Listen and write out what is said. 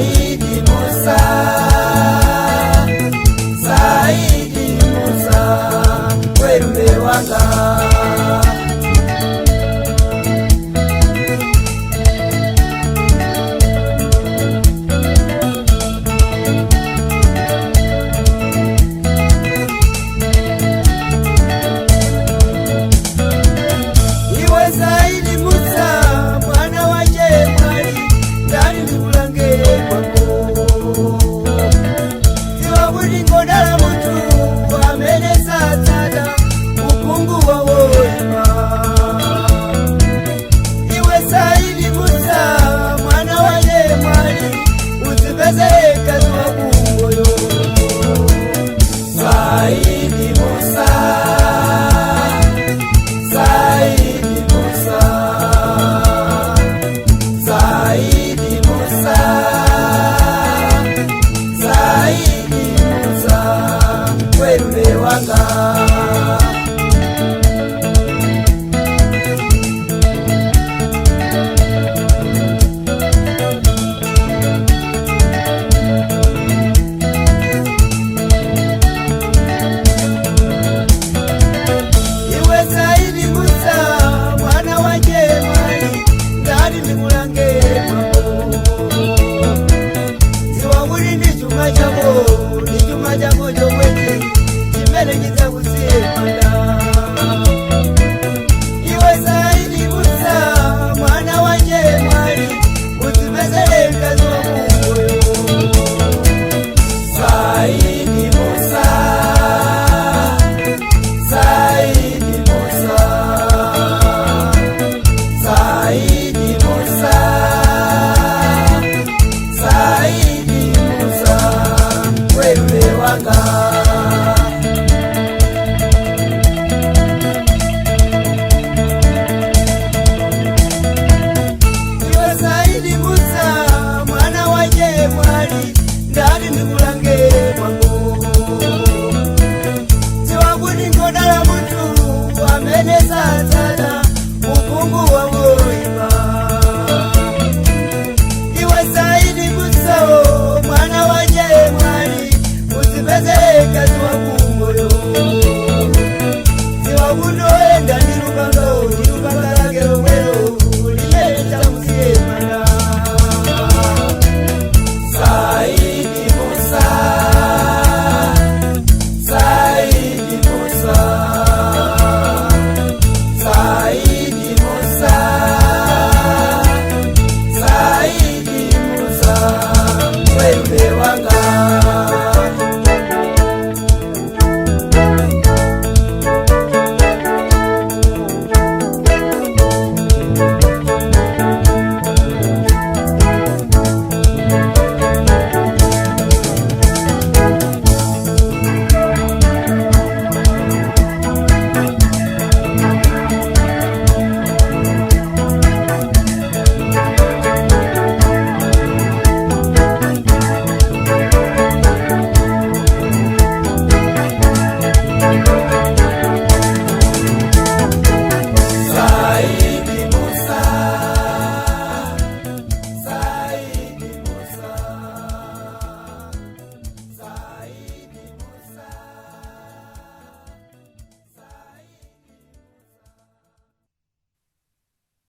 Saidi Musa, Saidi Musa, werume wanga. Iwe Saidi Musa, mwana wa Jemwali, ndali ndikulange kwako. Ziwa kuti ngodala munthu amene satsata uphungu wa woyipa. Iwe Saidi Musa, mwana wa Jemwali, udzipezere mkazi wa kumboyo. Saidi Musa, Saidi Musa, Saidi Musa, Saidi Musa, werume wanga. Iwe Saidi Musa, mwana wa Jemali, ndali ndikulange kwako. Ziwa kuti ndi chuma chako, ndi chuma chako chomwechi chimene chidzakusiye manda. Iwe Saidi Musa, mwana wa Jemali, udzipezere mkazi wa kumboyo. Saidi Musa, Saidi Musa, Saidi Musa, Saidi Musa, wewe wanga. Iwe Saidi Musa, mwana wa Jemwali, ndali ndikulange kwako. Ziwa kuti ngodala munthu amene satsata uphungu wa woyipa. Iwe Saidi Musa, mwana wa Jemwali, udzipezere mkazi wa kumboyo. Ziwa kuti oyenda ndi lupanga, ndi lupanga lake lomwelo limene lidzakusiye manda. Saidi Musa, Saidi Musa, Saidi Musa, Saidi Musa, wewe.